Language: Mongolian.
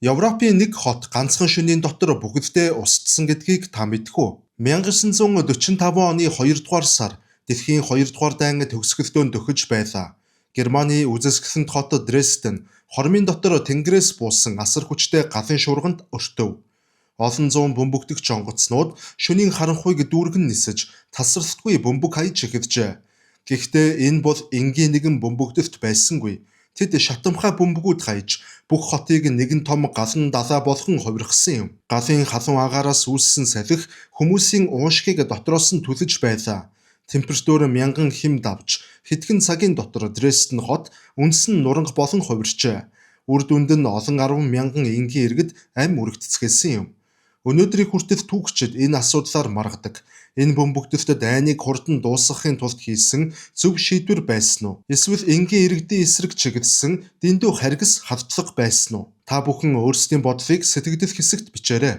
Европын нэг хот ганцхан шөнийн дотор бүгддээ устсан гэдгийг та мэдэх үү? 1945 оны 2 дугаар сар дэлхийн 2 дугаар дайн төгсгөлдөө дөхөж байлаа. Германы үзэсгэлэнт хот Дрезден хормын дотор тэнгэрээс буусан асар хүчтэй галын шуурганд өртөв. Олон зуун бөмбөгдөгч онгоцнууд шөнийн харанхуйг дүүргэн нисэж, тасралтгүй бөмбөг хаяж эхэлжээ. Гэхдээ энэ бол энгийн нэгэн бөмбөгдөлт байсангүй. Тэд шатамхай бөмбөгүүд хаяж, бүх хотыг нэгэн том галан далай болгон хувиргасан юм. Галын халуун агаараас үүссэн салхи хүмүүсийн уушгийг дотроос нь түлэж байлаа. Температур мянган хэм давж, хэдхэн цагийн дотор Дрезден хот үндсэн нуранги болон хувирчээ. Үр дүнд нь олон арван мянган энгийн иргэд амь өргөтцгээлсэн юм. Өнөөдрийг хүртэл түүхчид энэ асуудлаар маргадаг. Энэ бөмбөгдөлтөд дайныг хурдан дуусгахын тулд хийсэн зөв шийдвэр байсан уу? Эсвэл энгийн иргэдийн эсрэг чиглэсэн дэндүү харгас халдлага байсан уу? Та бүхэн өөрсдийн бодлыг сэтгэгдэл хэсэгт бичээрэй.